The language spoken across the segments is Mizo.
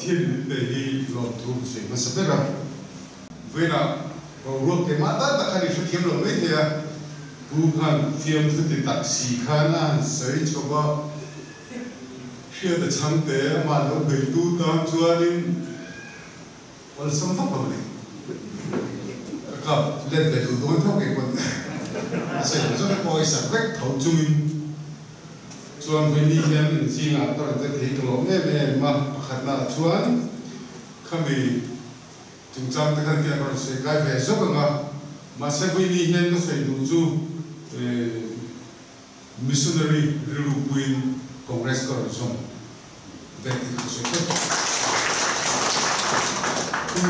Pathian min pe hi lawmthu ka sawi hmasa ber a. Vawiinah boruak keimah tan tak khan i hrethiam lo mai thei a, Pu khan fiamthu ti tak si khan a han sawi chho a, hriat a chhang te amah lo beitu tan chuanin awlsam vak lo a ni. Ka kap let ve duh dawn tho kei pawn a sawi lo zawk e, pawisa vek tho chungin chuan vawiini hian inzingah ka rawn tel thei ka lawm em em a, pakhatnaah chuan khami Chungchang te khan tiang ka rawn sawi kai ve zawk ang a, mahse vawiini hian ka sawi duh chu Missionary rilru puiin Congress ka rawn zawm ve tih ka sawi phawt. Pu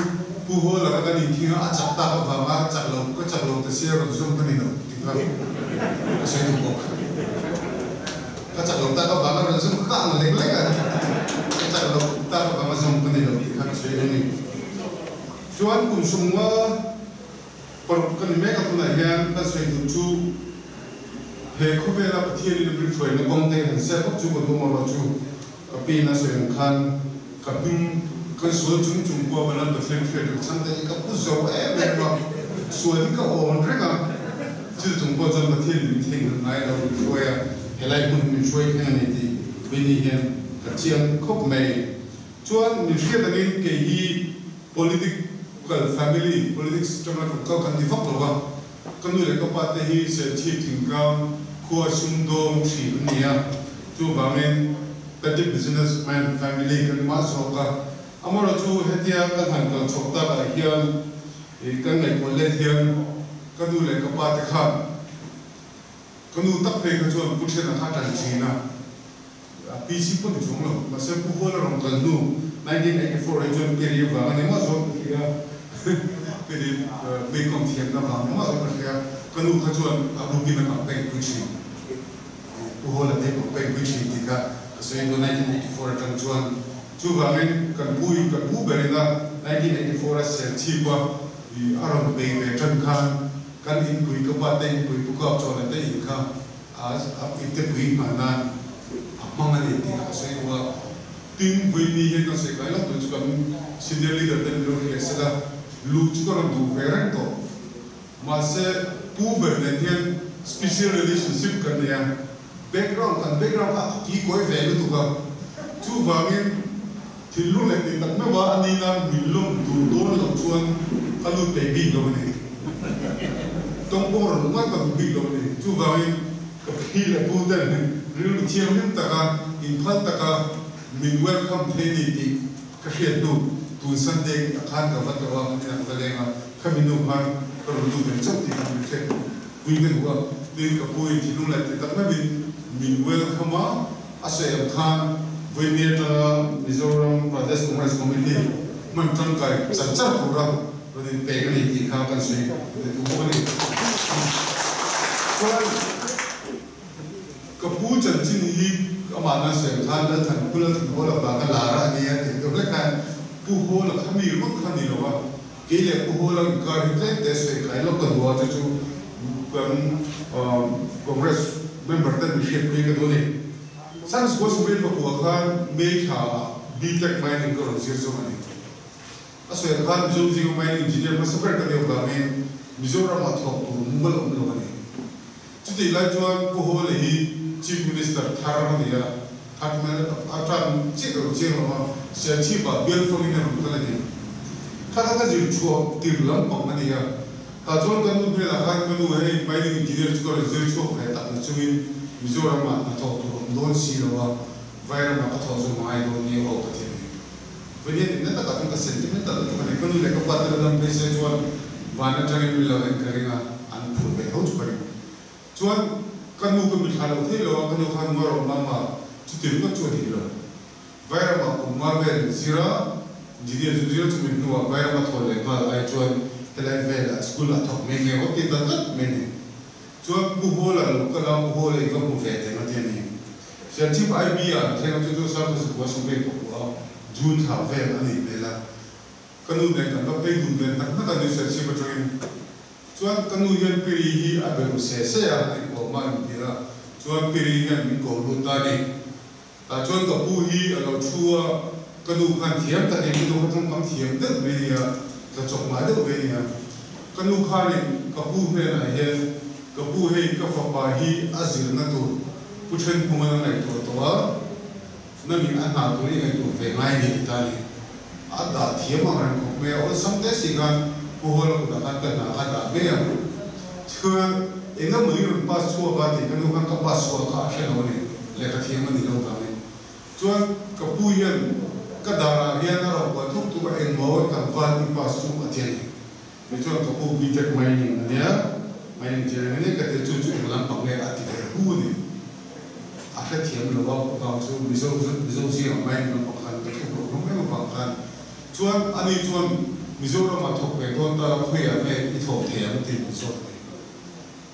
Pu Hawla kha kan inthing a, a chak tak avanga chak lo ka chak lo ta sia rawn zawm ka ni lo tih kha ka sawi duh bawk. Ka chak lo tak avanga rawn zawm ka ang lek lek a, ka chak lo tak avanga zawm ka ni lo tih kha ka sawi a ni. Chuan kum sumnga paruk ka ni mek a tunah hian kan sawi duh chu he khawvela Pathianin a min hruaina kawng te han ziak vak chu ka duh maw chu ka pin a sawi ang khan ka hming kan sual chung chung pawh Balan Pathian hriat reng chhan te hi ka pu zo em em a, sual hi ka awn reng a, thil chung pawh chuan Pathianin min theihnghilh ngai lo min hruai a, helai hmun hi min hruai thleng a ni tih Winnie hian ka chiang khawp mai. Chuan min hriat angin kei hi political family, politics atanga tluk kal kan ni vak lo va, ka nu leh ka pa te hi Serchhip thingtlang khua sumdawng thin an ni a, chuvangin petty business man family kan mah zawk a. Amaherawh chu hetia kan han kal chhuak takah hian kan ngaihtuah let hian ka nu leh ka pa te khan ka nu tak phei kha chuan Pu Thena kha tan thin a. PC pawh ni chung lo, mahse Pu Huala rawn kal hnu 1984 hi chuan Peri vang a ni mah zawk ka hria, Peri Mekong thiamna vang ni mah zawk ka hria, ka nu kha chuan a rukin a campaign pui thin, Pu Huala te campaign pui thin tih kha ka sawi dawn 1984 atang chuan. Chuvangin kan pu in kan pu berin a 1984 a Serchhip a a rawn bei ve tan khan kan inpui ka pa te inpui Pu Kapchawna te in kha A iptepui hman nan a hmang a ni tih a sawi duh a. Tin, vawiini hian kan sawi kai lo tur chu kan senior leader te min lo hria sela, luh chu ka rawn duh ve reng tawh. Mahse, Pu ber nen hian special relationship kan nei a, background kan background kha a kikawi ve lutuk a. Chuvangin, thinlung leh tih tak meuh a a ni nan min lawm duh dawn loh chuan ka lut thei bik lo a ni. Tawngpawng rawn uai ka duh bik lo a ni. Chuvangin ka pi leh pu ten rilru thianghlim taka inphal taka min welcome thei ni tih ka hriat hnu tun Sunday ah khan ka va tlawh a, kan inah ka va leng a, khami nu khan ka rawn lut ve chauh tih kha min hriat pui ka duh a. Tin, ka pu in thinlung leh tih tak meuhin min welcome a. A sawi ang khan vawiini atanga Mizoram Pradesh Congress Committee hman tangkai char char tura rawn inpek a ni tih kha kan sawi leh duh bawk a ni. Chuan ka pu chanchin hi amah nan sawi ang khan Lalthan Pu Lalthan Hawla vanga lar a ni a tih deuh hlek khan Pu Hawla kha mi ringawt kha ni lo a, kei leh Pu Hawla inkar hi tlem te sawi kai lawk ka duh a, chu chu kan Congress member ten min hriatpui ka duh a ni. San School Supreme pakua khan May thla ah B-Tech Mining ka rawn zir zawk a ni. A sawi ang khan Mizo zinga mining engineer hmasa ber ka nih avangin Mizoram ah thawk tur mumal awm lo a ni. Chutih lai chuan Pu Hawla hi Chief Minister thar a ni a, thar hmel a tan chiah lo chiang lo a, Serchhip ah bial fangin a rawn kal a ni. Kha kha ka zir chhuah tir lampang a ni a, tah chuan ka nu hmelah khan ka nu hei mining engineer chu ka rawn zir chhuak ve tak na chungin Mizoram ah hnathawk tur awm dawn si lo a, Vairam ah ka thawh zawm a ngai dawn ni aw ka ti a ni. Vawnia nihna takah chuan ka sentimental lutuk a ni. Ka nu leh ka pa te la dam phei se chuan van atangin min lo en ka ring a, an phur ve tho chu ka ring. Chuan ka nu ka mithla lo thei lo a, ka nu khan ngawi rawh mama chuti ringawt chu a dik lo. Vairamah kum nga vel zir a, engineer chu zir chungin hnuah Vairam a thaw leh nghal ai chuan helai velah school ah thawk mai nge aw ti ta tlat mai ni. Chuan Pu Hawla lo kal a, Pu Hawla i va hmu ve teh nga ti a ni. Serchhip IB ah an thleng a, chu chu South Africa Sumei pakua a June thla vel a nih hmel a. Ka nu nen kan va phei dun ve hnak hnak a ni Serchhip atangin. Chuan ka nu hian Piri hi a be ru se se a, hei ko mah in ti a, chuan Piri hian min ko lut ta a ni. Tah chuan ka pu hi a lo thu a, Ka nu khan thiam takin, ka nu kha tawngkam thiam deuh mai nia, tla chawp ngai deuh mai nia. Ka nu khanin ka pu hnenah hian, Ka pu hei ka fapa hi a zirna tur Pu Thenphunga'n a ngaihtuah tawh a, nangin a hna tur i ngaihtuah ve ngai ni ti ta ni. A dah thiam ang reng khawp mai a, awlsam te si khan Pu Hawla kutah khan ka hna kha dah mai ang. Chuan eng emaw i rawn pass chhuak a tih ka nu khan ka pass chhuah kha a hre lo a ni, lehkha thiam a ni lo vangin. Chuan ka pu hian ka darah hian a rawn kuah thuk thuk a, engmaw tlangval i pass chu a ti a ni. Ni chuan ka pu BTech mining a nia, mining engineering a nia ka ti a, chu chu eng lampang nge a ti ve hu a ni. A hrethiam lo a, vang chu Mizo Mizo zingah mining lampang khan ka thuk loh hlawm em avang khan chuan ani chuan Mizoramah thawk ve dawn ta la khawiah nge i thawh thei ang tih min zawt mai.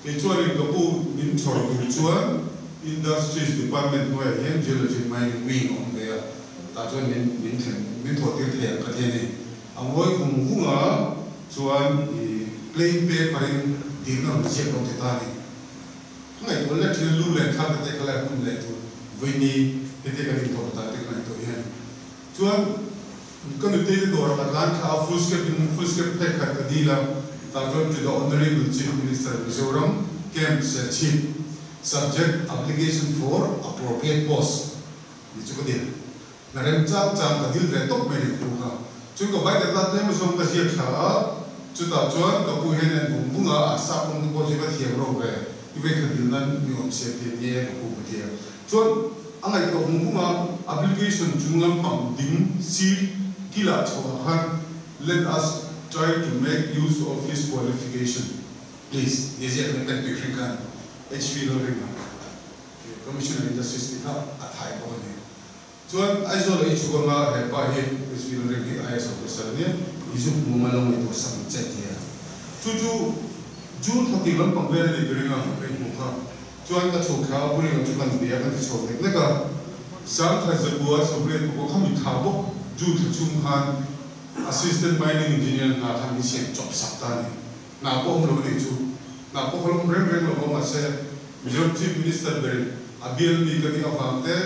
Kei chuanin ka pu min chhawr tur chuan Industries Department hnuaiah hian Geology Mining Wing a awm ve a, tah chuan min min thlen min thawh tir thei ang ka ti a ni. A ngawi vung vung a, chuan i plain paper in dikna rawn ziak lo ti ta a ni. Ka ngaihtuah leh thin a, lu leh thla te te kha lai hun leh tur vawiini heti kan inthawh ta te ka ngaihtuah hian chuan Ka nutei te dawrah ka tlan thla a, full step in full step phek khat ka dil a, tah chuan to the Honourable Chief Minister Mizoram Camp Serchhip Subject Application for Appropriate Post tih chu ka dil. Hna rem chang chang ka dil ve tawp mai nih thu kha. Chuan ka vai ta tlem zawng ka ziak thla a, chutah chuan ka pu hian en vung vung a, a sap awm te pawh chu i va thiam ro ve, i vei kha dil nan mi awm siam thei ni e ka pu ka ti a. Chuan a ngaihtuah vung vung a, application chung lampang ding sir kilah chhoah khan Let us try to make use of his qualification please tia ziak leh pen tui hring khan HV Lalringa Commissioner Industries tih kha a thai bawk a ni. Chuan Aizawl ah i chhuk anga he pa hi HV Lalring hi IAS officer a nia, i zuk hmu anga lo ngaihtuah sak ang che tia. Chu chu June thla tir lampang vel a nih ka ring a, ka inhmuh kha. Chuan ka chhuk thla a buring ang chu kan bia kan ti chho nek nek a, Sangkhat Zakua Sawmriat pawh kha mi tha bawk June thla chhung khan Assistant Mining Engineer hna khan min siam chawp sak ta a ni. Hna pawh awm lo a nih chu. Hna pawh kha la awm reng reng lo a mahse Mizoram Chief Minister berin a bial mi ka nih avang te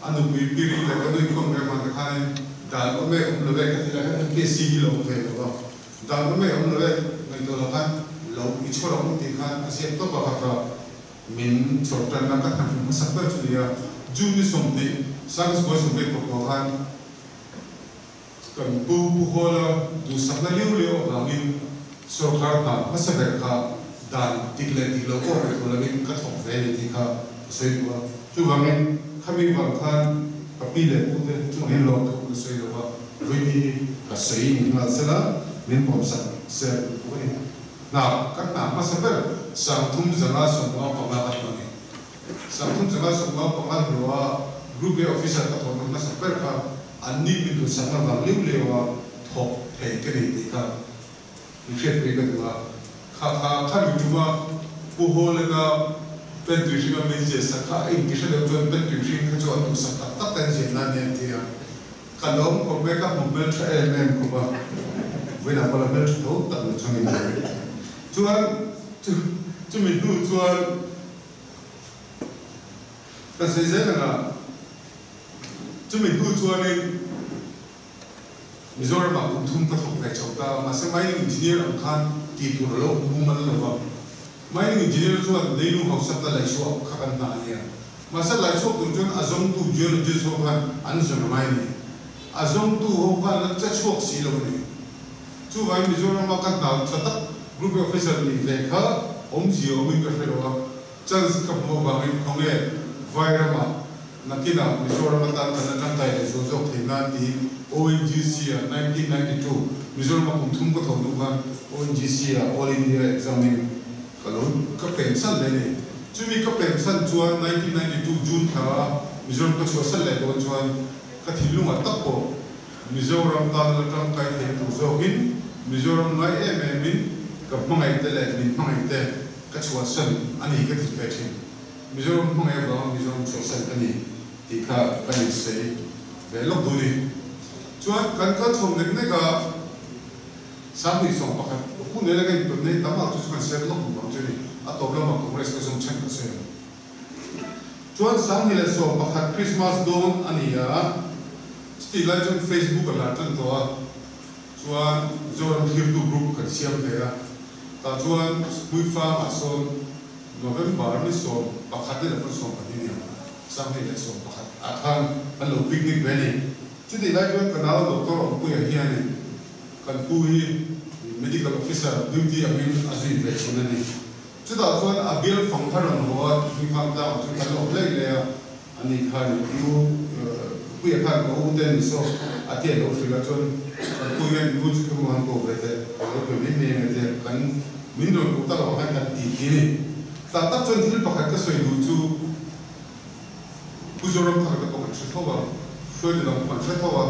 a nupui piri leh ka nuikhawm reng vang te khanin dan awm e awm lo e ka ti lai khan MPSC hi la awm ve lo a. Dan awm e awm lo e ngaihtuah lo khan lo i chhawr ang u tih khan a ziak tawp a kha kha min chhawr tanna ka hna hmu hmasak ber chu ni a. June ni 20 Service Boy 80 pakua khan kan pu Pu Hawla duhsakna liau liau avangin sorkar hna hmasa ber kha dan dik leh dik lo pawh ngaihtuah lovin ka thawk ve a ni tih kha ka sawi duh a. Chuvangin khami vang khan ka pi leh pu te chungin lawmthu ka sawi lo va. Vawini hi ka sawi ni nghal sela min pawmsak se a ni. Hna ka hna hmasa ber 3555 ka hlawh a ni. 3555 hlawha Group A Officer ka thawhna hmasa ber kha an ni min duhsakna vang liu liau a thawk thei ka ni tih kha min hriatpui ka duh a. Kha kha kha mi tuma Pu Hawlena pen tui hringa min ziahsak kha a inti hre deuh chuan pen tui hring kha chu an duhsak tak tak te an ziah nan nia an ti a. Ka lawm khawp mai, ka hmu hmeltha em em khawp a, vawiinah pawh la hmeltha tho tak lo chungin a ni. Chuan chu chumi hnu chuan ka sawi zel ang a, chumi hnu chuanin Mizoramah kum thum ka thawk ve chho ta a, mahse mining engineer ang khan tih tur a lo hmu man lo va, mining engineer chuan leilung hausakna laihchhuah kha kan hna a nia. Mahse laichhuak tur chuan a zawngtu geologist ho khan an zawng a ngai a ni. A zawngtu ho khan an che chhuak si lo a ni. Chuvangin Mizorama ka hna tha tak Group A officer nih ve kha awmzia awmin ka hre lo a, chance ka hmuh avangin khawnge Vairamah nakinah Mizoram atan kan la tangkai leh zual zawk thei nan tiin ONGC ah 1992 Mizorama kum thum ka thawh hnu khan ONGC ah All India exam in Ka lo ka pem san leh a ni. Chumi ka pem san chuan 1992 June thla a Mizoram ka chhuah san leh dawn chuan ka thinlungah tak pawh Mizoram tan la tangkai thei tur zawkin Mizoram ngai em em in ka hmangaih te leh min hmangaih te ka chhuah san a ni ka ti ve thin. Mizoram hmangaih avanga Mizoram chhuah san ka ni tih kha ka insawi ve lawk duh ni. Chuan kan kal chho nek nek a. 21% hun ela ka intawn nei tam ah chu chu kan siam lawk duh vang chu ni. A tawp lamah Congress ka zawm chhan ka sawi ang. Chuan 2011 Christmas dawn a ni a, Chutih lai chuan Facebook a lar tan tawh a, chuan Zoram Thlirtu Group kan siam ve a, tah chuan Hmuifangah sawn November ni 11 ni leh pawn 12 ni ang, 2011 ah khan kan lo picnic ve a ni. Chutih lai chuan ka nau Doctor Awmpuia hianin kan pu hi Medical Officer duty angin a zui ve thin a ni. Chutah chuan a bial fang kha rawn haw a, Hmuifang tlangah chuan kan lo awm laih laih a, Ani khan i u Puia khan ka u te ni saw a tia lo hrilh a chuan kan pu hian i u chu thu han ko ve teh ka lo pe mai mai ang a tia kan min rawn koh tak avang khan kan ti ti a ni. Tah tak chuan thil pakhat ka sawi duh chu Pu Zoramthanga te pawh kan hre tho a, hruaitu dang pawh kan hre tho a,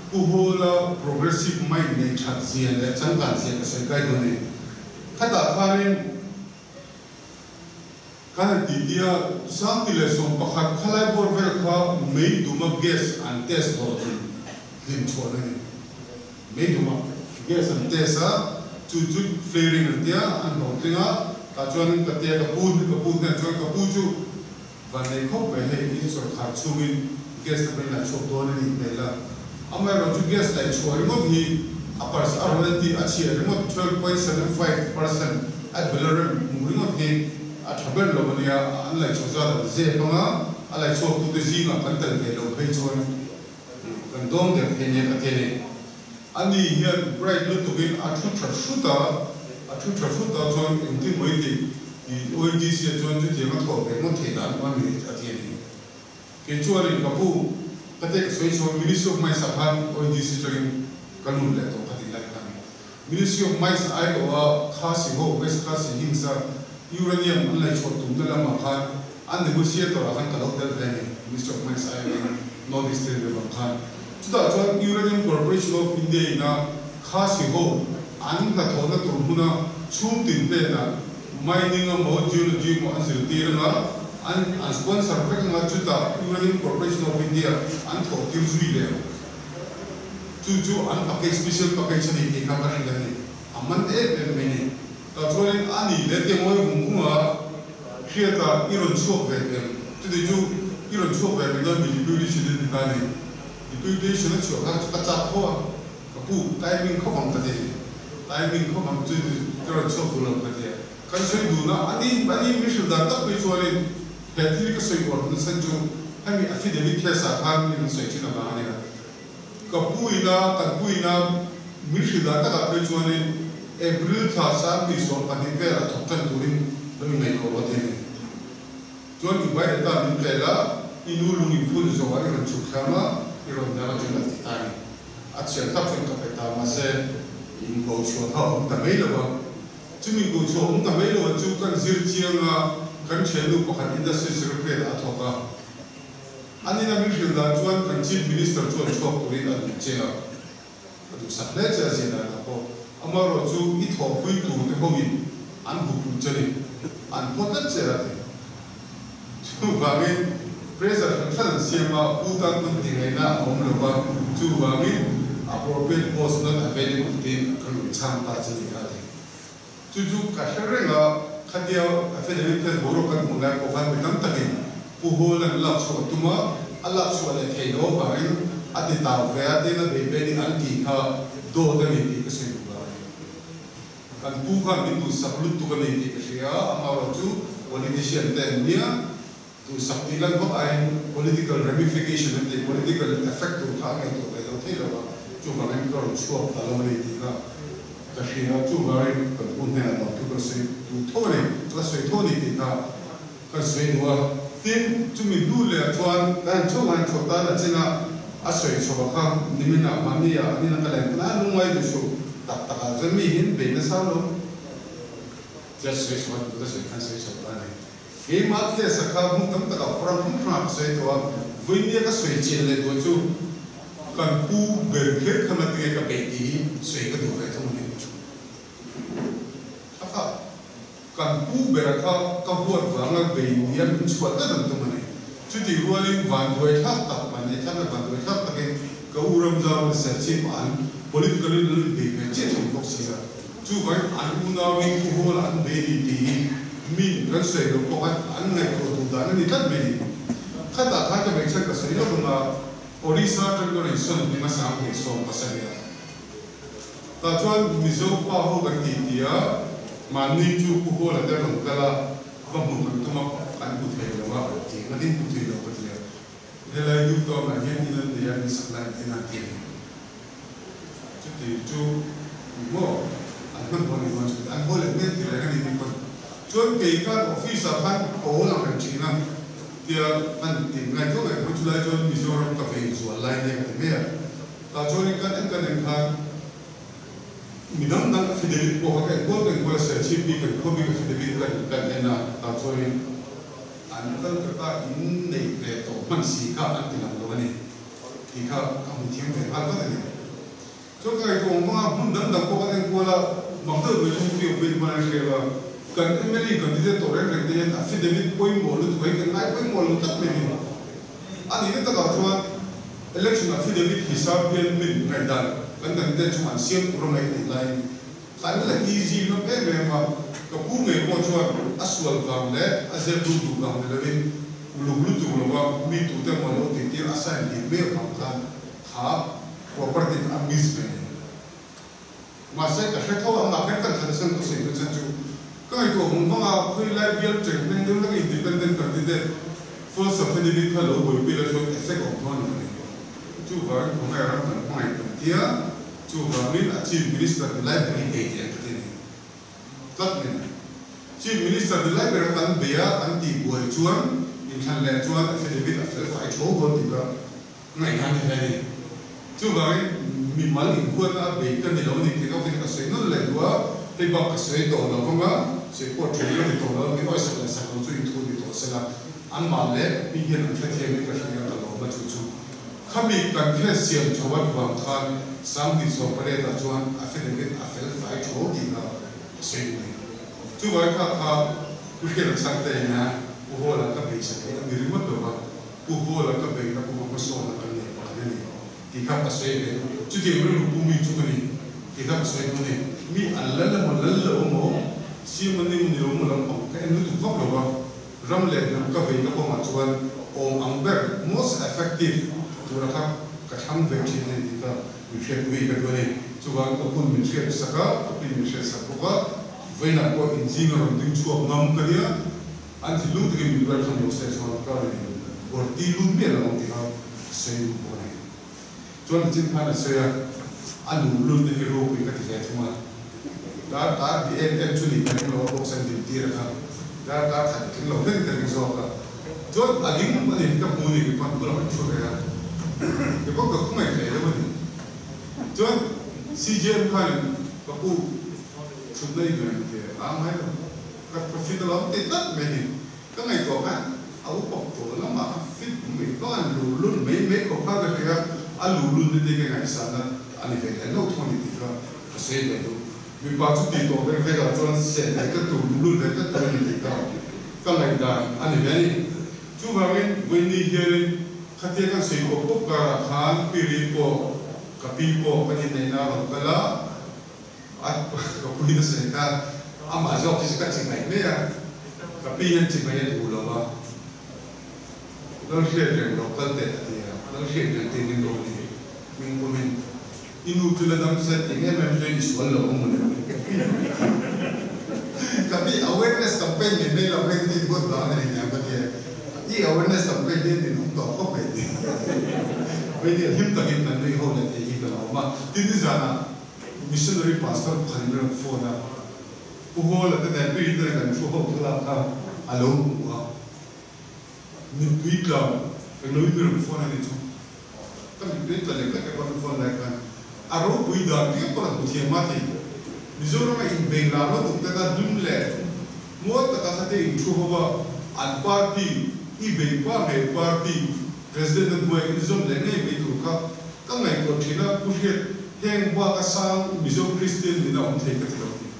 Pu Hawla progressive mind neih that zia leh changkan zia ka sawi kai dawn a ni. Khatah khanin Ka han ti tia, 2011 khalai bawr vel kha mei duma gas an test hlawh tih hlim chhuah na ni. Mei duma gas an test a, chu chu flaring an tia, an hlawhtling a, tah chuan ka tia ka pu ka pu hnen chuan ka pu chu van nei khawp mai hei in sawrkhar chhungin gas te pawhin laih chhuak dawn a nih hmel a. Amaherawhchu chu gas laih chhuah ringawt hi a percent a royalty a chhiah ringawt 12.75% ad valorem hmuh ringawt hi a tha ber lo a nia, an laih chhuah zat an zep anga a laih chhuaktute zingah kan tel ve lo phei chuan kan dawng der thei nia ka ti a ni. Ani hian bright lutukin a thu tha hrut a, a thu tha hrut a chuan engtin maw i tih i ONGC ah chuan chutiang a thawh ve ngawt theih dan a ni a ti a ni. Kei chuanin ka pu ka te ka sawi chuan Ministry of Mines ah khan ONGC atangin ka lut leh tawh ka tih lai khan Ministry of Mines aiawha Khasi ho West Khasi Hills a Uranium an laihchhuah tumna lamah khan an negotiator ah khan ka lo tel ve a ni Ministry of Mines aiawhin North Eastern River khan chutah chuan Uranium Corporation of India ina Khasi ho an hnathawhna tur hmuna chhung tin hnenah mining emaw geology emaw an zirtir anga an an sponsor vek anga chutah Uranium Corporation of India an thawh tir zui leh ang. Chu chu an package special package a ni tih kha ka hrilh a ni. A man em em mai ni. Tah chuanin a ni leh te ngawi vung vung a hriata i rawn chhuak ve em? Chuti chu i rawn chhuak ve em dawn mi deputation a ni ta a ni. Deputation a chhuah kha ka chak tho a. Ka pu, timing khawp ang ka ti. Timing khawp ang chu ka rawn chhuak duh lo ka ti a. Kan sawi duhna a ni, a ni mi hrilh dan tak mai chuanin he thil ka sawi uar nasa chu hemi affidavit case ah khan min rawn sawi thin avang a nia. Ka pu ina, kan pu ina min hrilh dan takah phei chuanin April thla 2012 velah thawk tan turin lo ingaihtuah ruat hi a ni. Chuan i biodata min pe la, i nu lung in phun zawhah i rawn chhuk thlam a, i rawn dang a chuan a ti ta a ni. A chhiar tak chuan ka pe ta, mahse in ko chhuah kha a awm ta mai lo a. Chumi ko chhuah awm ta mai lo a chu kan zir chiang a, kan thiannu pakhat Industry Secretariat ah a thawk a. An ina min hrilh dan chuan kan Chief Minister chuan chhuak turin a duh che a, a duhsak hle che a zia dan ah pawh. Amaherawhchu i thawhpui tur te hoin an huphurh che ni, an phaw tlat che a ti. Chuvangin pressure hran hran an siam a, pu tan pawn ti ngaihna a awm lo va, chuvangin appropriate post not available tiin ka rawn chhang ta che ni kha a ti. Chu chu ka hre reng a, khatia affidavit test boruak kan hmuh lai pawh khan mi tam takin Pu Hall an lak chhuah a tum a, a lak chhuah leh theih loh avangin a ti tau ve a, tin a bei ve ni an tih kha dawt a ni tih ka sawi duh lo a ni. Kan pu khan min duhsak lutuk a ni tih ka hria a, amaherawh chu politician te an nia, duhsak tih lan vak aiin political ramification an tih, political effect tur kha a ngaihtuah ve lo thei lo a, chuvangin ka rawn chhuak ta lo a ni tih kha ka hria a, chuvangin kan pu hnenah lo thu ka sawi duh tho a ni, ka sawi tho a ni tih kha ka sawi duh a. Tin, chumi hnu leh chuan ka han chhuak han chhuak tan a chin a, a sawi chhuah kha niminah mahniah an ina ka len khan a lungngai duh suh tak tak ah chuan mi hian bei nasa lo tia sawi chhuah a duh ta sawi khan sawi chhuah ta a ni. Keimah case a kha hmun tam takah forum hrang hrangah ka sawi tawh a, vawinia ka sawi chian leh duh chu kan pu ber kher kha ngatinge ka beih tih hi sawi ka duh ve thung a ni. Kha kha. Kan pu bera kha ka huat vanga bei nia min chhuah tlat an tum a ni. Chutih rualin vanduai thlak tak, vanneih thlak leh vanduai thlak takin ka u Ramzau leh Serchhip an political in an inbei ve chiah thung bawk si a. Chuvangin an unauin Pu Hawla an bei ni tih hi min kan sawi loh pawh khan an ngaihtuah duh dan a ni tlat mai ni. Khatah khan ka hmeichhiat ka sawi lawk ang a. Orissa atang ka rawn sawn hlim a 2017 a. Tah chuan Mizo pa ho kan tih ti a, mahni chu Pu Hawla te rawn kal a, va hmuh kan tum a, kan hmu thei lo a, an ti. Ngatin hmu thei lo ka ti a, helai New Town ah hian in an nei a, in sak lai an en a ti a ni. Chuti chu maw an hmanhmawh ni dawn chu an haw leh hmel ti reng a ni ni pawn. Chuan kei khan office ah khan ka awl ang reng thin a, tia kan ti ngaihtuah ngaihtuah chu lai chuan Mizoram ka vei zual lai nia ka ti mai a. Tah chuanin kan en kan en khan mi dang dang affidavit pawh kha ka en kual ka en kual a, Serchhip bik kan khua bik affidavit kan kan en a, tah chuanin an Calcutta in neih ve tawh hman si kha an ti lang lo a ni. Tih kha ka hmu thiam ve nghal vat a ni. Chuan ka ngaihtuah awm vang a, hmun dang dang pawh kan en kual a, mak deuh mai chu heti awm pawhin hman an hriat a, kan mla candidate tawh reng reng te hian affidavit pawimawh lutuk hi kan ngai pawimawh lo tlat mai a ni. A nihna takah chuan election affidavit hisap hian min ngaihdan kan candidate chungah an siam tur a ngaih a nih laiin kan la easy hlawm em em a, ka pu ngei pawh chuan a sual vang leh a zep duh duh vang ni lovin uluk lutuk lova mi tute emaw lo tihtir a sign dik mai avang khan kha property kha a miss ve ni. Mahse ka hre tho ang ah kher kan thlan san ka sawi na chan chu ka ngaihtuah vung vang a, khawi lai bial cheng hming deuh hlek independent candidate false affidavit kha lo buaipui la chuan effect awm tho a ni ka ni. Chuvangin khawngaih ram kan hmangaih kan tia. Chuvangin a Chief Minister ni lai ber hi bei teh ang ka ti a ni. Tlat mai ni. Chief Minister ni lai bera kan bei a, kan tih buai chuan inthlan leh chuan affidavit a fel fai tho dawn tih ka ngaihdan ni hle a ni. Chuvangin mimal inhuatna a bei ka ni lo a ni tih ka vin ka sawi nawlh leh duh a, hei bak ka sawi tawh lo vang a, sawi pawh ṭul ka ti tawh lo a, mi awisak leh sak lo chu inthu ni tawh sela, anmah leh mi hian an hrethiamin ka hria ka lawm a chu chu. Khami kan thil siam tho at vang khan 2018 ah chuan affidavit a fel fai tho tih kha a sawi mai. Chuvai kha kha Pu Hriata Chhangte ina Pu Hawla ka beisat hi a ni ringawt lo va, Pu Hawla ka beihna kawng a hmasawnna kan nei pakhat a ni tih kha ka sawi ve. Chutiang rilru pu mi chu ka ni tih kha ka sawi dawn a ni. Mi an lal emaw lal lo emaw, siam an ni emaw ni lo emaw lampang ka en lutuk vak lo va. Ram leh hnam ka veina kawngah chuan awm ang ber, most effective, tura kha ka thlang ve thin a ni tih kha min hriatpui ka duh a ni. Chuvangin ka hun min hriat sak a, ka pin min hriat sak bawk a, vawiinah pawh inzinga rawn ding chhuak ngam ka nia, an thinlung takin min welcome lo se chuan ka rawn in buarti lut miah lo ang tih kha ka sawi duh bawk a ni. Chuan nichin khan a sawi a, a luhlul te hi ropui ka ti hle thung a. Dar kar bi em em chu ni ka ring lo a, box an din tir a kha dar kar khat a tling lo hlek ka ring zawk a. Chuan a ding a ni ka hmu ni kei pawn bulah kan thu ve a, kei pawh ka khawngaih ve deuh a ni. Chuan CJM khanin ka pu thutna i duh em ti a, a ngai lo, ka fit alawm ti tlat mai ni. Ka ngaihtuah khan a upa tawh lamah a fit mai vang a, luhlul mai mai khawp kha ka hria a, a luhlul te te ka ngaihsahna a ni ve leh lo thung a ni tih kha ka sawi ve duh. Mipa chu tih tawh vek vek ah chuan seh ve tlat tur, luhlul ve tlat tur a ni tih kha ka ngaihdan a ni ve a ni. Chuvangin vawiini hianin khatia kan sawi pawp pawp karah khan Piri pawh ka pi pawh kan inneihna a rawn kal a, A ka pui nasa in kha amah zawk hi chu ka chi mai mai a, ka pi hian chi mai a duh lo va, Lal hriat reng lo kal teh a ti a, Lal hriat reng tih min rawn ni, min kum in i nu chu la dam se tih em em chu i sual lo ang mawle. Ka pi awareness campaign min nei lo hei hi good vang a ni nia ka ti a, i awareness campaign hian min awm tawh khawp mai ti. Veinia hlim takin kan nui ho leh thei hi ka lo awm a, tin nizanah Missionary pastor pakhat in rawn phone a, Pu Hawla te nen Pi Rita kan thu ho thlalak kha a lo hmu a, mittui tla eng lo in mi rawn phone a ni chu. Ka mittui tla lek lek e rawn phone lai khan a ropui dan viau pawh rawn hmu thiam a ti. Mizoram a inbei lar lutuk te kha hlim leh mual taka kha te in thu ho a, an party i bei pa ngei party president a hnuai in zawm leh ngei mai tur kha Ka ngaihtuah thin a, Pu Hriat, heng bak a sang Mizo Kristian nihna awm thei ka ti lo tih.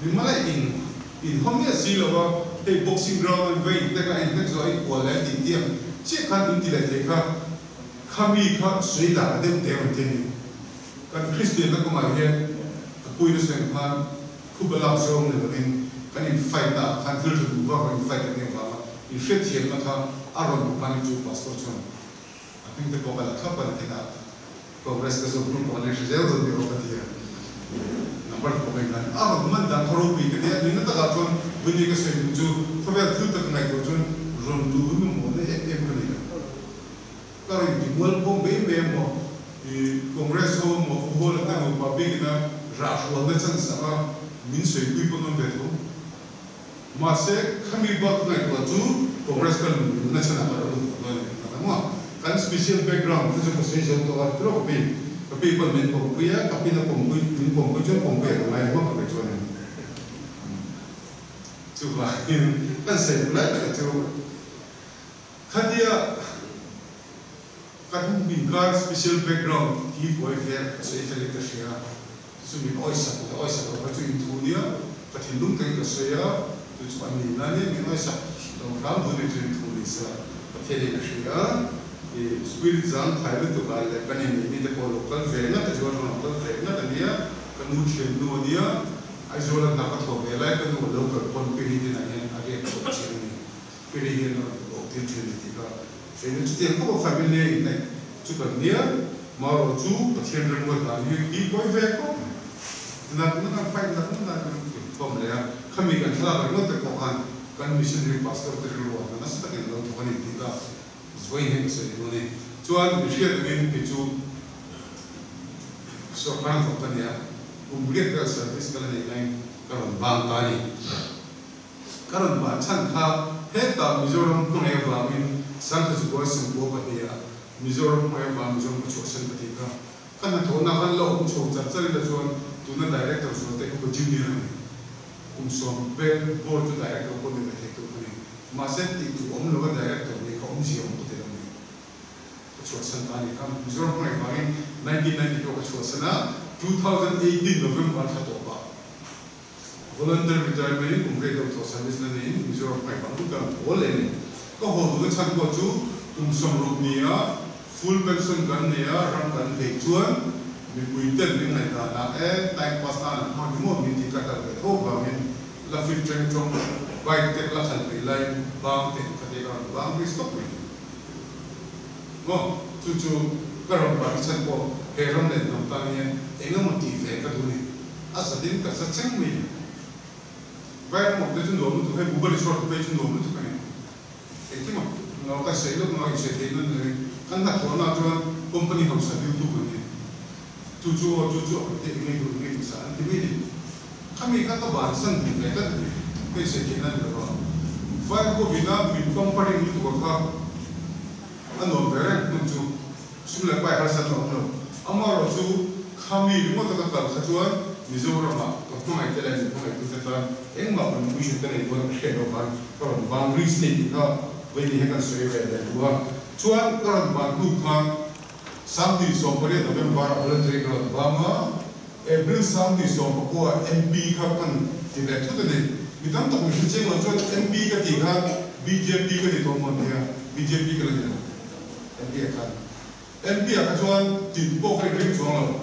Mimala in in haw miah si lo a, hei boxing ground an va in tek a, in hnek zawh a in kual leh a tih tiang chiah khan in ti leh thei kha, kha mi kha sawi lar deuh te rawn ti a ni. Kan Kristianna kawngah hian ka pui nasa em khan khuba lak zawng ni lovin kan in fight na ah khan thil tha duh vak lo in fight a nih avanga in hriatthiamna kha a rawn hmu khan chu Pastor chuan. A hming te pawh ka la thlap a nakinah Congress ka zawm hnu pawh an inhre zel dawn ni aw ka ti a. Number te pawh ka inlan a rawn man dan kha ropui ka ti a, nihna takah chuan Vawini ka sawi hnu chu khawvel thil tak ka ngaihtuah chuan rawn luh hi mamawhna em em ka nei lo. Ka rawn inti mual pawh mai mai a maw i Congress ho maw Pu Hawla te nupa bikina rahrualna chance anga min sawipui pawn awm ve tho. Mahse, khami bak ngaihtuah chu Congress ka luhna chhanah ka lo lut dawn a ni tak ang a. Kan special background te chu ka sawi zo tawh a, tiraw ka pi? Ka pi pawn min pawmpui a, ka pin a pawmpui, min pawmpui chuan pawmpui a ka ngai ringawt ka pe chuan in. Chuvangin kan sawi duh lai tak chu khatia kan inkar special background hi buai vel ka sawi felin ka hria. Chu min awisak leh awisak loh kha chu in thu nia, ka thinlung takin ka sawi a, chu chu an ni na nia, min awisak lo hram dun hi chu in thu ni sela, Pathianin a hria. I spirit zang khai lutuk ah leh kan inneih mi te pawh lo kal ve ngat a chuan rawn kal ve ngat a nia, ka nu thiannu a nia, Aizawl a hna ka thawh ve lai ka nu a lo kal pawn Piri dinah hian a riak chhuak chiang a ni, Piri hian a rawn awh tir thin a ni tih kha hrein a chutiang khawp a family a inneih chu kan nia. Marawh chu Pathian remruat dan hi hi kawi ve khawp mai. Natna kan fight natna dan kan khawm leh a, khami kan thlalak ringawt te pawh khan kan missionary pastor te rilru ah nasa takin a lo thawk a ni tih ka vawiin hian ka sawi duh a ni. Chuan mi hriat angin kei chu sorkar thawk ka ni a, kum riat vel service ka la neih laiin ka rawn bang ta a ni. Ka rawn ban chhan kha hetah Mizoram hmangaih avangin Sangkhazual Sangkua pahniha Mizoram hmai avang Mizoram ka chhuahsan ka tih kha. Ka hnathawhna khan la awm chho char char ila chuan tuna Director zual te kha ka junior a ni. Kum 10 vel board chu Director pawh ni ve thei tur ka ni. Mahse tih tur awm lova Director nih kha awmzia awm ka ti lo ni. Ka chhuahsan ta a ni kha. Mizoram hmai avangin 1992 ka chhuahsan a, 2018 November thla tawpah Voluntary retirement in kum rei deuh tawh service la neiin Mizoram hmai bang lut a haw leh nei. Ka haw duhna chhan pawh chu kum 60 nia full pension kan nei a, ram kan vei chuan mipui ten min ngaihdan ah e time pass nan an hmang ni maw min tih ka hlauh ve tho vangin la fit teng tawng bike te la khalh peih laiin bang te kha te ka rawn bang ri stop mai ni maw chu chu ka rawn bang chhan pawh he ram leh hnam tan hian eng emaw tih ve ka duh ni. A zatin ka za cheng mai a. Vai ram awm te chu nuam lutuk hei Bhubaneswar te phei chu nuam lutuk a ni. Engkim a lo ka sawi lawk anga insawi theih nan leh kan hnathawhna chuan company hausa dil tu kan ni. Chu chu aw chu chu a kut te eng nge duh eng nge duh sa an ti mai ni. Khami kha ka bansan duh ve tlat a ni. Ka insawi theih nan leh a. Vai hovin a min pampering lutuk a kha a nuam ve reng hmun chu. Sum leh pai harsat a awm lo. Amaherawhchu khami ringawt a ka kal kha chuan Mizoramah ka hmangaih te leh min hmangaihtute tan engmah contribution ka nei dawn ka hriat loh khan ka rawn bang risk nei tih kha vawiin hi kan sawi ve leh duh a. Chuan ka rawn ban hnu khan 2018 November a voluntary ka rawn bang a, April 2019 MP kha kan ti leh thut a ni. Mi tam tak mihring cheng lo chuan MP ka tih khan bjp ka ni tawh maw nia, bjp ka la ni lo. MP ah khan MP ah kha chuan tin pawh ka inring chuang lo.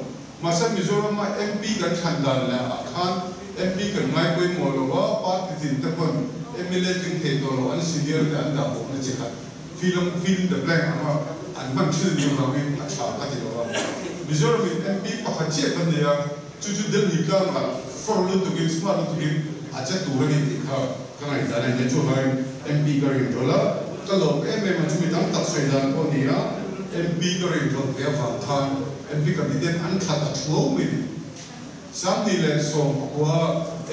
Mahse Mizoram a MP kan thlan dan leh ah khan MP kan ngai pawimawh lo a, party tin te pawn mla tling thei tawh lo an senior te an dah bawkna chi khat fill up fill in the blank anga an hman thin a nih avangin a tha ka ti lo a. Mizoram in MP pakhat chiah kan nei a, chu chu Delhi tlangah for lutukin smart lutukin a che tur a ni tih kha ka ngaihdan a nia. Chuvangin MP ka rin rawlh a, ka lawm em em a, chumi tam tak sawi dan pawh a ni a, MP ka rin rawlh ve avang khan MP candidate an thlat a thuau mai ni. 2019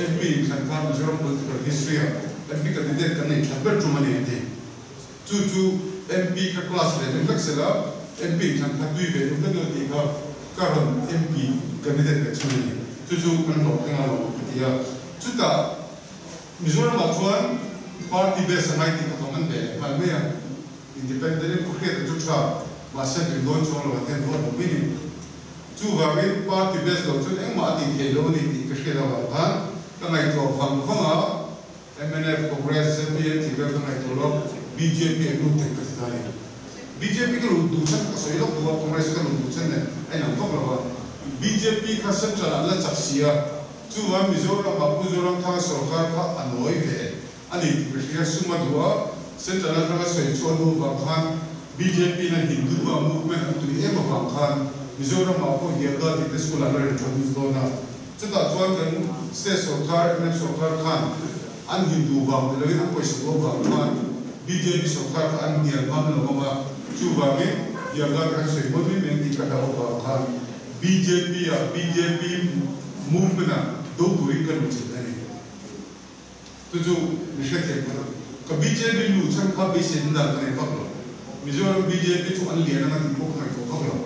MP inthlan khan Mizoram political history ah MP candidate kan nei that ber tum a ni an ti. Chu chu MP kha class leh deuh vek sela MP inthlan kha tui ve deuh vek lo tih kha ka rawn MP candidate ve chhan a ni. Chu chu kan hlawh thleng a lo ka ti a. Chutah Mizoramah chuan party base a ngai tih kha ka man ve leh nghal mai a. Independent in khuhriat a chu tha, mahse tui dawn chuang lo an hian ruat lo mai ni. Chuvangin party base lo chuan engmah a tih theih lo a ni tih ka hriat avang khan ka ngaihtuah vang vang a. Mnf, Congress, zpm tih vel ka ngaihtuah lo, bjp an lut thei ka ti ta a ni. Bjp ka lut duh chhan ka sawi lawk duh a, Congress ka lut duh chhan nen a inang vak lo a. Bjp kha central an la chak si a, chuvang Mizoram ah Pu Zoramthanga sorkar kha a nawi ve a ni tih ka hria, sum a duh a, central atanga sawi chhuah hnu vang khan. Bjp na Hindutva movement an tui em avang khan Mizoram ah pawh Yoga tih te school ah la introduce dawn a. Chutah chuan kan state sorkar mnf sorkar khan an Hindu vang ni loin an pawisa duh avang khan bjp sorkar kha an hnial ngam lo ang a, chuvangin Yoga te kan sawi mawi mai mai ang tih ka hlauh avang khan bjp ah bjp movement ah do turin ka luhchilh a ni. Chu chu mi hrethiam kha chu ka bjp lu chhan kha beisei dan ka nei vak lo. Mizoram bjp chu an lian anga tih pawh ka ngaihtuah vak lo.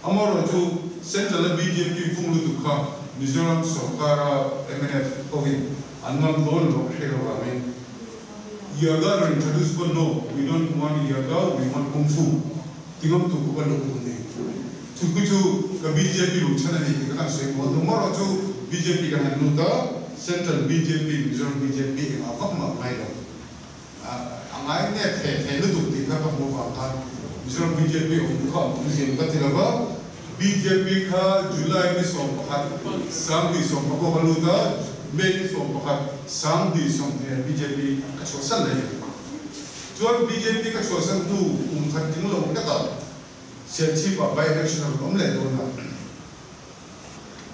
Amaherawh chu Central a bjp vung lutuk kha Mizoram sorkar a mnf hovin an ngam dawn lo ka hriat avangin Yoga rawn introduce pawn no, we don't want Yoga, we want Kung Fu ti ngam tur pawh kan lo duh a ni. Chu khi chu ka bjp lu chhan a ni tih ka kan sawi mawl. Amaherawh chu bjp kan han lut a, Central bjp, Mizoram bjp engah vak mah ngai lo. A ngai nep the the lutuk tih kha ka hmuh avang khan Mizoram bjp awm kha an awm zin ka ti lo va. Bjp kha July ni 11 2016 ka lut a, May ni 11 2020 ah bjp ka chhuahsan leh a ni. Chuan bjp ka chhuahsan hnu kum khat tling lo hlekah Serchhip ah by election a rawn awm leh dawn a.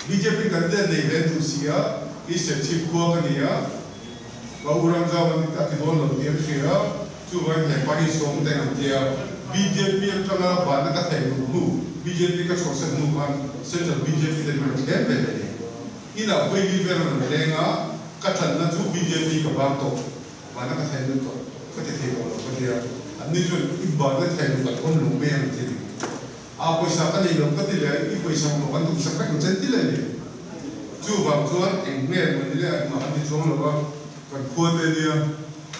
Bjp kan den nei ve duh si a, i Serchhip khua ka ni a, ka u Ramzau an a ti dawn lo tih an hria a, chuvangin he pa hi sawm teng an ti a. Bjp atanga vanna ka theih luh hnu, bjp ka chhuahsan hnu khan Central bjp ten min rawn thlem ve leh ni. Inah vawi li vel a rawn leng a, ka tlanna chu bjp ka bang tawh, vanna ka theih lut tawh, ka ti thei tawh lo ka ti a, anni chuan i vanna theih luh kan hawn lo mai ang an ti a ni. A pawisa ka nei lo ka ti leh a, i pawisa mamawh kan tum sak vek ang che an ti leh a ni. Chuvang chuan eng hmel maw ni leh a engmah kan ti chuang lo a, kan khua te nia.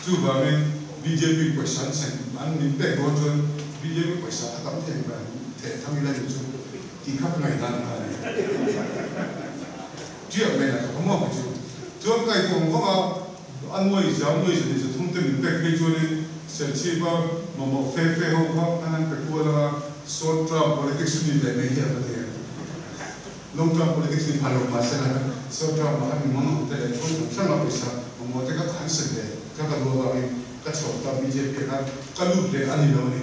Chuvangin bjp pawisa an chhen an min pek dawn chuan bjp pawisa a tam thei ang theh thang ila ni chu tih kha ka ngaihdan a ni. Ṭiak mai lah ka khaw maw chu. Chuan ka ngaihtuah ang vang a, a nuai zau nuai zan 300 te min pek phei chuanin Serchhip a mamawh fe fe ho kha an han pe kual ang a, short term politics chu ni ve mai hi a va ti a. Long term politics ni phah lo mahse la short term ah khan mi mang ang te leh kawng hrang hrang a pawisa mamawh te kha ka han sem ve kha ka duh avangin ka chhuak ta bjp ah khan ka lut leh a ni lo a ni.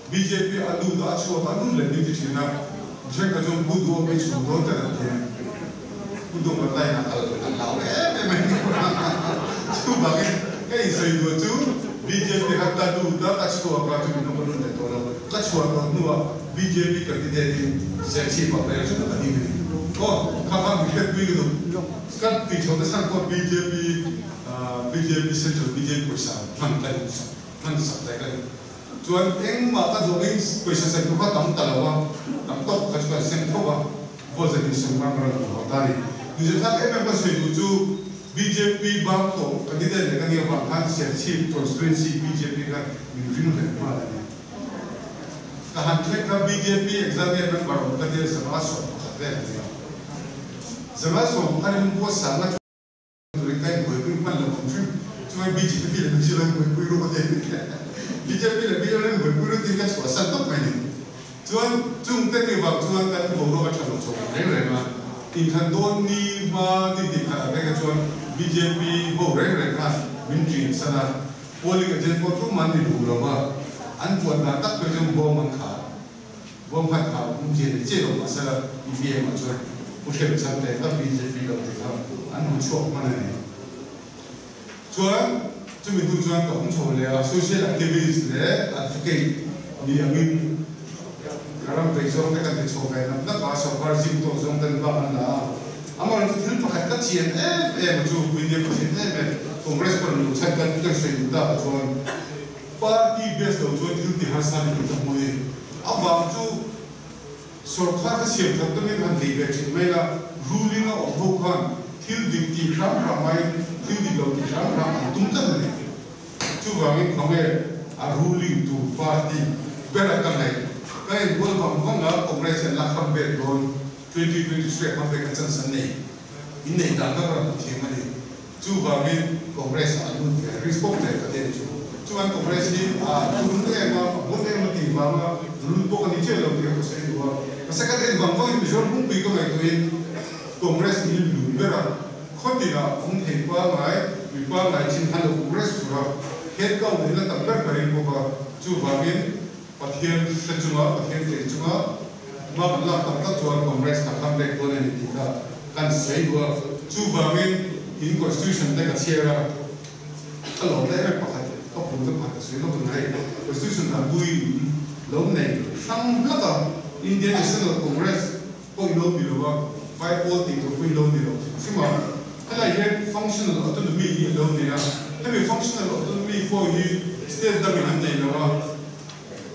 Bjp a lut a a chhuak a lut leh min ti thin a, thenkhat chuan Pu Duhawm i chhung dawn ten an ti a, Pu Duhawm an line ah kal an hlau em em a ni chuvangin ka insawi duh chu bjp kha ka lut a ka chhuak a chumi hnung ka lut leh tawh lo, ka chhuah tawh hnuah bjp candidate in Serchhip ah player chu ka ding a ni. Aw kha kha mi hriatpui ka duh, ka ti chho ta chhan pawh bjp bjp central bjp pawisa hman ka duh sak hman sak leh ka duh. Chuan engmah ka duh angin pawisa sem tur kha tam ta lo a, tam tawk kha chu kan sem tho a, vote zet in sem khan ka rawn duh lo ta a ni. Nizathlak em em ka sawi duh chu bjp bang tawh candidate leh ka nih avang khan Serchhip constituency bjp khan min ring hlel nghal a ni. Ka han thleng kha bjp examine member awm ka tia 111 vel a ni a, 111 in buatsaihna chu Turin ka inbuaipui hman lo ang hrim. Chuan bjp leh bjp an buaipui ru ka ti a ni. Bjp leh bjp an buaipui ru tiin ka chhuahsan tawp mai ni. Chuan chung te ni vang chuan kan boruak a tha lo chho reng reng a. Inthlan dawn ni hma ni tih khatah phei kha chuan bjp ho reng reng khan min ṭin san a. Polling agent pawh tumah an ni duh lo va. An puan dan tak phei chuan bawm an khar. Bawm khat kha um zia leh chiah lo mahsela EVM ah chuan Pu Hrem chhan te kha bjp lo te kha an hmu chhuak hman a ni. Chuan chumi hnu chuan ka awm chho leh a, social activist leh advocate ni angin ka ram vei zawng te kan ti chho ve nap nap a, sorkar zim tawh zawng ten bak an la a. Amaherawhchu thil pakhat ka chian em em a chu India ka chian em em Congress pawh an lo chhan kan kan sawi duh tak ah chuan Party base lo chuan thil ti harsa ni tih ka hmu ni. A vang chu sorkar kha siam that tumin han nei ve thin mai la, ruling a awm ho khan thil dik tih hram hram aiin thil dik lo tih hram hram an tum tlat a ni. Chuvangin khawnge a ruling tur party bera ka ngaih ka enkual vang vang a, Congress hian la kham bet dawn 2023 a kham ve ka chance an nei. Inneih dan kha ka rawn hmu thiam a ni. Chuvangin Congress ah an lut ve risk bawk hle ka ti a ni chu. Chuan Congress hi a tun em a, a hmun em a tih vanga lut bawk a ni chiah lo tih kha ka sawi duh a. Mahse kan en vang vangin Mizoram pumpuii ka ngaihtuahin Congress hi lut ber a, khawtinah awm thei pangngai, mi pangngai chin khan lo Congress tur a, head count in a tam ber ka ring bawk a. Chuvangin. Pathian hre chunga, Pathian tlei chunga hma kan lak tak tak chuan Congress ka kham bek dawn a ni tih kha kan sawi duh a. Chuvangin in Constitution te ka chhiar a, ka lawm em em pakhat, ka phur te pakhat ka sawi lawk ang hei. Constitution dan pui in lo nei hrang hlak a, Indian National Congress pawh in lo ti lo a, Vai pawl tih tur pawh in lo ni lo hrim hrim a. Helai hian Functional Autonomy hi a lo nei a, hemi Functional Autonomy pawh hi state dangin an nei lo a,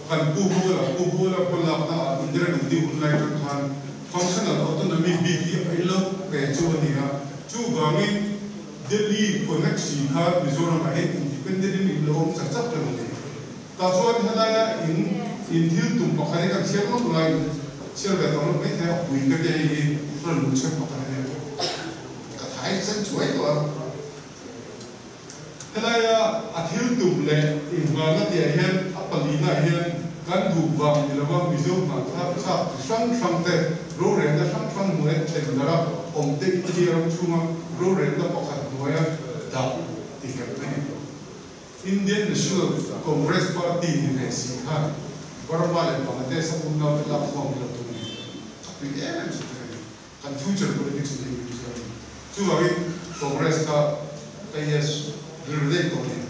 kan Pu Hawla, Pu Hawla pawh lakna ah Indira Gandhi hun lai atang khan Functional Autonomy bik hi a in lo pe chu a ni a, chuvangin Delhi Connect-si kha Mizoram ah hian independent in in lo awm chak chak reng a ni. Tah chuan helaia in in thil tum pakhat hi kan chhiar lawk lai in chhiar ve tawh lawk mai thei a, pui ka tia hei hi rawn luh chhan pakhat a nia. Ka thai sen chuai tawh a. Helaia a thil tum leh inngahna tihah hian a palinaah hian kan duh vang ni lova Mizo hmanthlak chak chi hrang hrang te, rorelna hrang hrang hnuaia then darh a awm te India ram chhunga rorelna pakhat hnuaia dah ti hleuh a ni. Indian National Congress Party ni ve si khan Burma leh Bangladesh a unau te lak khawm hi lo tum a ni. A tui em em chu a ni. Kan future politics a ni chu a ni. Chuvangin Congress kha ka yes rilru daih tawh a ni.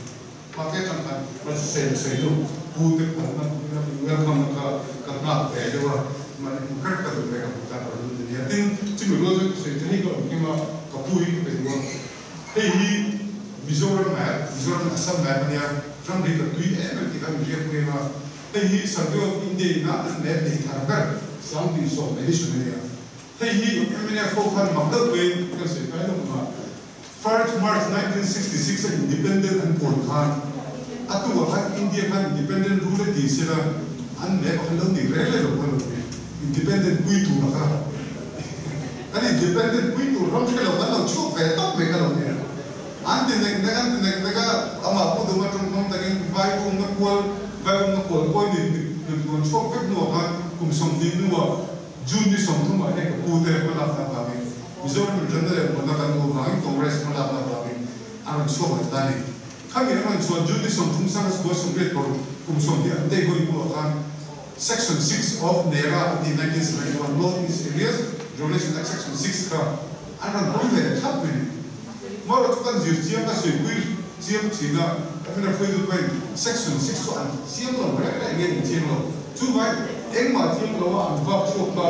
Mahse atang khan Rajasena sawi nu Pu te phalna welcome na kha ka nghak ve deuh a, mahni hmu kher ka duh ve ka hmu tan ka lut a nia. Tin, chumi rual chu ka sawi chu hei ka awm hlim a, ka pu hi ka pe duh a. Hei hi Mizoram map, Mizoram Assam map a nia, ramri ka tui em em tih kha min hriat pui em a. Hei hi Survey of India ina an map nei thar ber 2010 edition a nia. Hei hi mnf ho khan mak deuh pawhin kan sawi kai lawk ang a, First March 1966 a independent an puan khan a tuah khan India khan independent rule a ti sela an map a khan lo nei reng reng lo kha lo ni. Independent pui tur a kha kan independent pui tur ram hre lo kan lo chhuak ve tawp mai kha lo ni a. An ti nek nek an ti nek nek a, amah Pu Duma tawngkam takin vai umna kual vai umna kual kawi ni ni chhuak vek hnuah khan kum 20 hnuah June ni 30 ah hian ka pu te hma lakna avangin Mizoram inremna leh muanna kan duh avangin Congress hma lakna avangin a rawn chhuak leh ta a ni. Khami an rawn chhuah June ni 30 sanga square 88 kum 20 an tei hawi hnuah khan Section 6 of NERA an tih 1971 North East Areas Regulation Act Section 6 kha an rawn hmang ve leh thlap mai a ni. Marawh chu kan zir chiang ka sawi chiang thin a, Amina hruaitu pawhin Section 6 chu an chiang lo reng reng nge an chiang lo. Chuvai engmah chiang lo a an vak chhuak ta,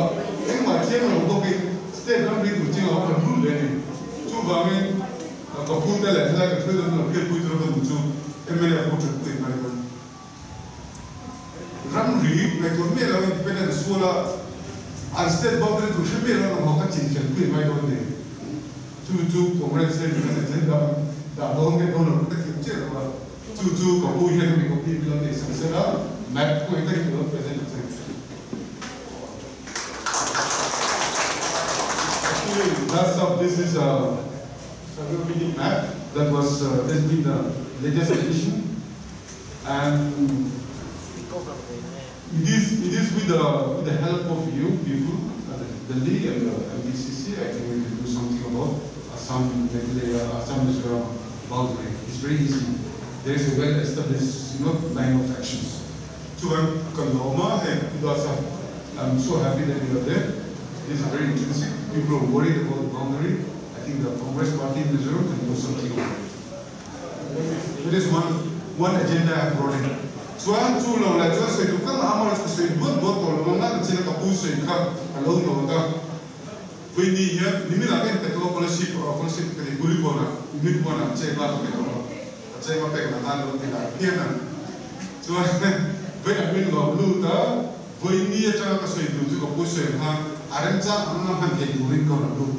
engmah chiang lo bawkin state ram ri tur chiang lo an rawn lut leh a ni. Chuvangin ka pu te leh helai ka hruaitu an lo hriatpui tur ka duh chu mla pawh tanpui mai dawn. Ramri ngaihtuah miah lo independent sual a, an state boundary tur hre miah lo an awm ho kha chin fel pui mai dawn ni. Chu chu Congress hian kan agenda an dah dawn nge dawn lo ka thiam chiah lo a, chu chu ka pu hian a mi copy min lo neih sak zel a, map pawh hi ka lo present a che. Actually, that's up, this is a encyclopedic map that was uh, has been the latest edition. And it is, it is with, the, with the help of you people, uh, the, the League and the MDCC, I think we can do something about Assam, Meghalaya, Assam Mizoram boundary. It's very easy. There is a well-established you know, line of actions. Chuan kan lawm a, hei I'm so happy that you are there. This is very intrinsic. People are worried about the boundary. I think the Congress party in Mizoram can do something about it. It is one one agenda I have brought in. Chuan chu lo lah chuan sawi duh kang a amarawh chu ka sawi buat buat tawh lo ang a, chin a ka pu sawi kha a lo nawt a. Vawiini hian nimin ah ka inpe tawh a scholarship scholarship ka ti Kulikawn ah unit one ah cheng a ka pe tawh a, a cheng a pek na khan lo ti lai phian a. Chuan vawi a min lawm lut a, vawiini atanga ka sawi tur chu ka pu sawi ang khan a remchang ang a hman theih turin ka rawn lut.